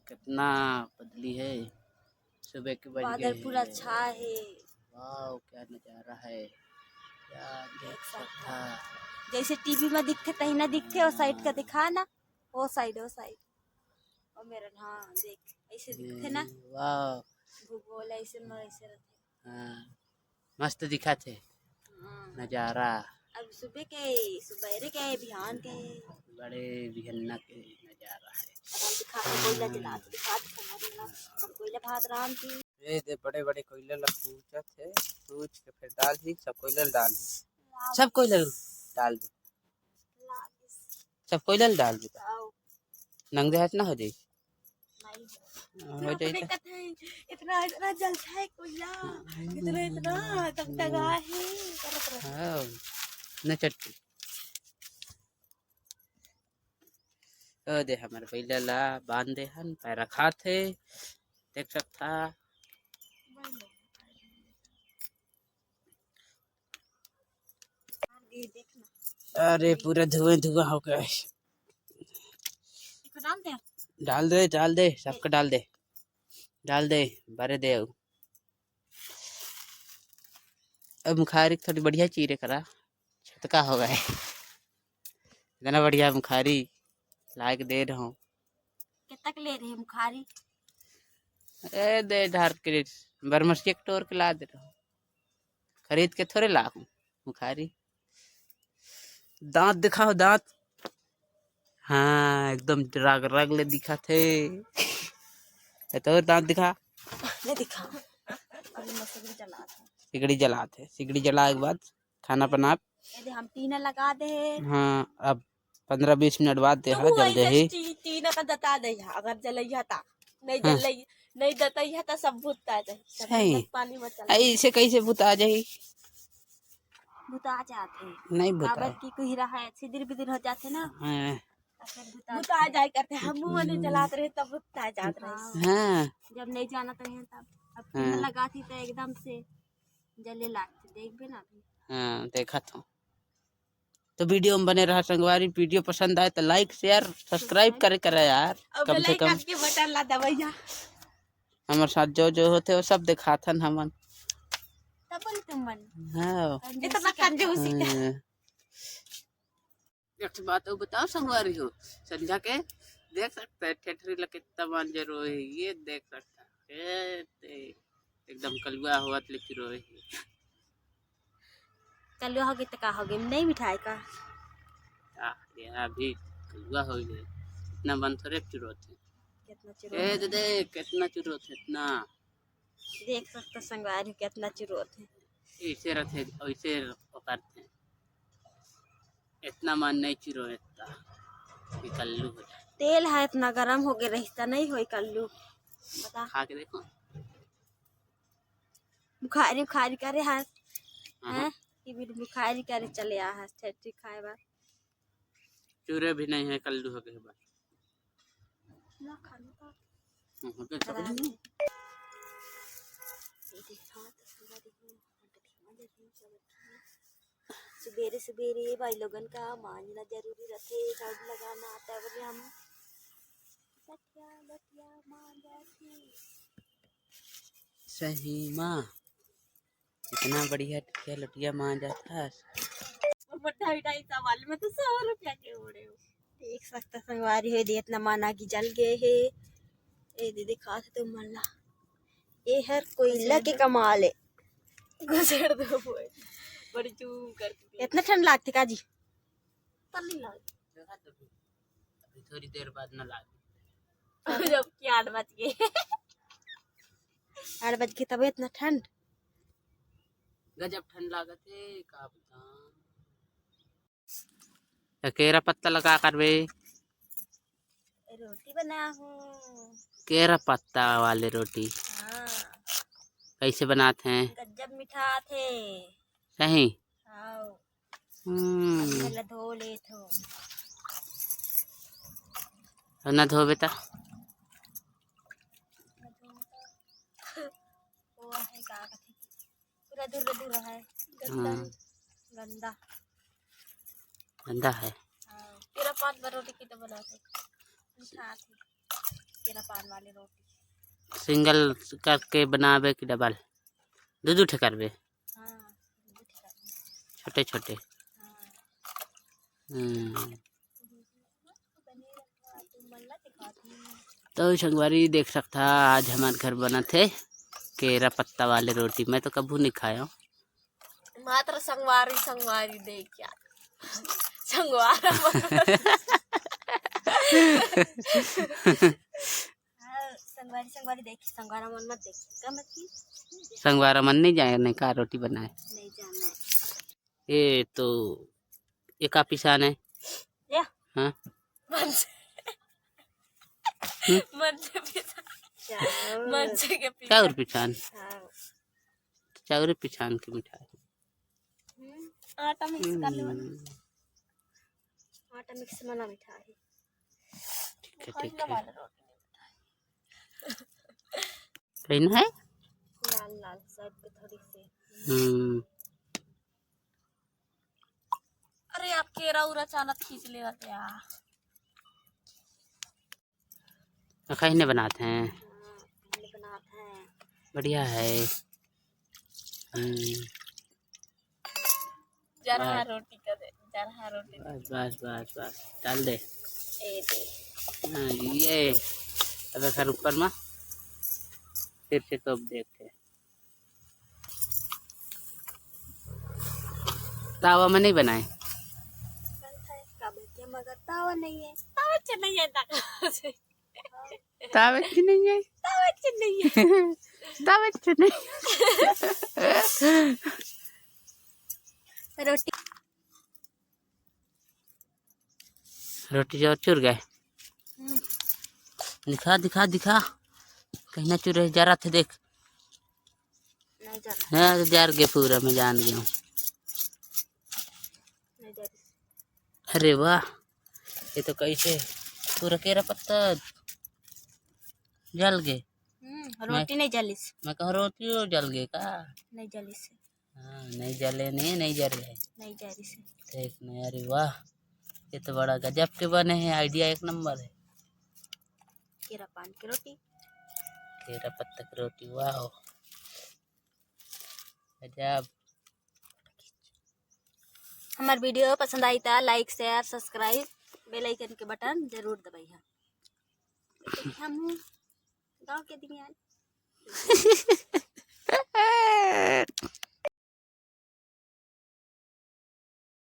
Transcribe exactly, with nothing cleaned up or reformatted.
कितना बदली है, सुबह के बज बादल गए पूरा हैं। छा है। वाओ, क्या नज़ारा है, क्या देख सकता। जैसे टीवी में दिखथे, तही ना दिखथे, वो साइड का दिखा ना, वो साइड, वो साइड। ओ मेरा, हाँ, देख, ऐसे दिखथे ना। वाओ। भूगोल ऐसे में ऐसे रहथे। हाँ, मस्त दिखथे। हाँ। नज़ारा। अब सुबह के, सुबेरे के, बिहान के। बड़े बिहन्ना के नज़ारा है। अब हम दिखाते कोयला जलात, दिखात हमारे ना, हम कोयला भात राम की। ये दे बड़े बड़े कोयला ला पूछत हे, पूछ के फिर डाल ही, सब कोयला ला डाल ही। सब कोयला ला डाल दे। सब कोयला ला डाल दे। आओ। नंगे हाथ ना हो जाई। नहीं। हो जाई तो। इतना, इतना जलता है कोयला, इतना, इतना तगतगा है, करत रहे। हाँ, न चट्टी। ओ दे, हमर कोयला ला बांध दे हन, पैरा खात हे, देख सकथा। अरे, पूरा धुआं धुआं हो गया है। इसको डाल दे। डाल दे, डाल दे, सबको डाल दे, डाल दे, बरे दे। अब मुखारी थोड़ी बढ़िया चीरे करा, छतका हो गए। इतना बढ़िया मुखारी लाग दे रहा हूँ। कितना के ले रहे हैं मुखारी? ए, दे ढार के बरमसिया के टोर के ला दे रहा हूँ, खरीद के थोड़े ला हूँ मुखारी। दांत दिखाओ, दांत। हाँ, एकदम रग रग ले दिखा थे। ए, तो दांत दिखा। नहीं दिखा। अभी मस्त जलात है। सिगड़ी जलात है, सिगड़ी जलाए के बाद खाना बनाब। ये दे हम टीना लगा दे। हाँ, अब पंद्रह बीस मिनट बाद दे तो हा, वो जल ऐसे जाही। टी-, टीना का दता दे हा, अगर जलैया ता। नहीं हाँ। जलैया, नहीं दतैया ता सब भूत आ जाही। सब सही। जल पानी में चला ऐसे कैसे भूत आ जाही? भूत आ जाते हैं। नहीं भूत काबर आए। की कुहिरा है, सिदिर बिदिर हो जाते ना। हाँ। तो फिर भूत आ भूत आ जाए करते, हम मुंह में जलात रहे तब भूत आ जात रहे। हाँ। जब नहीं जाना तो है तब। अब हाँ। टीना लगा थी तो एकदम से जले लागते, देखबे ना अभी। हाँ, देखा था। तो वीडियो में बने रहा संगवारी, वीडियो पसंद आए तो like, share, subscribe करे, करे यार, अब कम से बेल कम। आइकन के बटन ला दबैया। हमर साथ जो जो होथे, वो सब देखाथन हमन। तब बोले तुम मन। हाँ। कंजूसी इतना करते। कंजूसी। हाँ। एक ठो बात अउ बताओ संगवारी हो, संझा के देख सकता है ठेठरी ला कितना मान जरो है, ये देख सकता है, ए, ते, एकदम कलुआ होवत ले चुरोए हे। कलुआ हो गए तो का हो गए, नहीं मिठाई का? का हो गया, अभी कलुआ हो गए, इतना मन थोड़े चुरोत है। कितना चुरोत ए, है? दे, दे, कितना चुरोत है, इतना। देख सकता संगवारी कितना चुरोत है। ऐसे रहते, ऐसे ओकरते। इतना मन नहीं चुरो इतना। कि कल्लू हो जाए। तेल है इतना गरम हो गया रहता नहीं होई कल्लू। बता। खा के देखो। बुखारी, बुखारी करे हाथ। हाँ। हैं? कि भी बुखारी करे चले आ हाथ, ठेठी खाए बा। चूरे भी नहीं है, कल्लू हो गए बस। ना खाने का। हम्म, हो गया सब। ये देखा तो पूरा देखो, सुबेरे सुबेरे भाई लोगन का मांजना जरूरी रथे, झाड़ू लगाना, तब ले हम बटिया, बटिया मांजथे। सही माँ। इतना बढ़िया टिकिया लोटिया मांजत हस। और मोटा मिठाई सवाल में तो सौ रुपया के उड़े हो। देख सकता संगवारी हो, दे इतना माना कि जल गए हे। ए दे दिखा थे तुम मन ला। ए हर कोइला के कमाल है। घुसेड़ दो बोए। बड़ी चूम करके। इतना ठंड लागथे का जी? तब नहीं लाग। अभी थोड़ी देर बाद ना लाग। जब कि आठ बज गए। आठ बज के तब इतना ठंड। गजब ठंड लागत हे, का बताऊं। त केरा पत्ता लगा करबे। रोटी बनाहूं। केरा पत्ता वाले रोटी। हाँ। कैसे बनात हैं? गजब मिठाथे। सही? हाँ। हम्म। अब एला धो लेथो। अब ना धोबे त? वो है का कथे? पूरा धुर्रा धुर्रा है। गंदा। हाँ। गंदा। गंदा है। हाँ। पूरा पाँच बार रोटी की तो बनाते। मिठाथे। केरा पान वाले रोटी। सिंगल करके बनाबे कि डबल? दू दू ठे करबे? हाँ, दू ठे करबे। छोटे छोटे। हाँ। हम्म। तो संगवारी देख सकथा, आज हमार घर बनत हे केरा पत्ता वाले रोटी। मैं तो कभू नहीं खाया हूँ। मात्र संगवारी, संगवारी देख क्या? संगवारा मन। हाँ, संगवारी, संगवारी देखी, संगवारा मन मत देखी। का मत की? संगवारा मन नहीं जाने का रोटी बनाए। नहीं जाने। ये तो, ये का पिसान है? या? हाँ? मन से। हम्म? मन से पिसान। चाउर। मन से के पिसान। चाउर पिसान। हाँ। चाउर पिसान के मिठाई। हम्म, आटा मिक्स कर ले वाला। हम्म। आटा मिक्स वाला मिठाई। ठीक है, ठीक है। कहीं है? लाल लाल सब के थोड़ी सी। हम्म। अरे, आप केरा उरा चानत खींच लेवत या। कहीं नहीं बनाते हैं। हाँ, कहीं नहीं बनाते हैं। बढ़िया है। हम्म। जरहा बस। रोटी का दे, जरहा रोटी। बस, बस, बस, बस, डाल दे। ए दे। हाँ, ये। अब एक बार ऊपर में फिर से तो देखे। तावा में नहीं बनाए। काबर के मगर तावा नहीं है। तावा च नहीं है, तावा च। तावा च नहीं है। तावा च नहीं है। तावा च नहीं। रोटी। रोटी जो चुर गए। हम्म। दिखा, दिखा, दिखा। कहीं ना चुरे, जरा थे देख। नहीं जरा। हाँ, तो जर गए पूरा, मैं जान गया हूँ। नहीं जरी। अरे वाह, ये तो कैसे पूरा केरा पत्ता जल गए। हम्म, रोटी मैं नहीं जलिस। मैं कहा, रोटी वो जल गए का? नहीं जलिस। हाँ, नहीं जले नहीं, नहीं जल गए। नहीं जलिस। देख नहीं, अरे वाह, ये तो बड़ा गजब के बने हैं, आइडिया एक नंबर है। केरा पान के रोटी। केरा पत्ता के रोटी, वाह, गजब। हमार वीडियो पसंद आई ता लाइक, शेयर, सब्सक्राइब, बेल आइकन के बटन जरूर दबाई है। हम गाँव के दिया।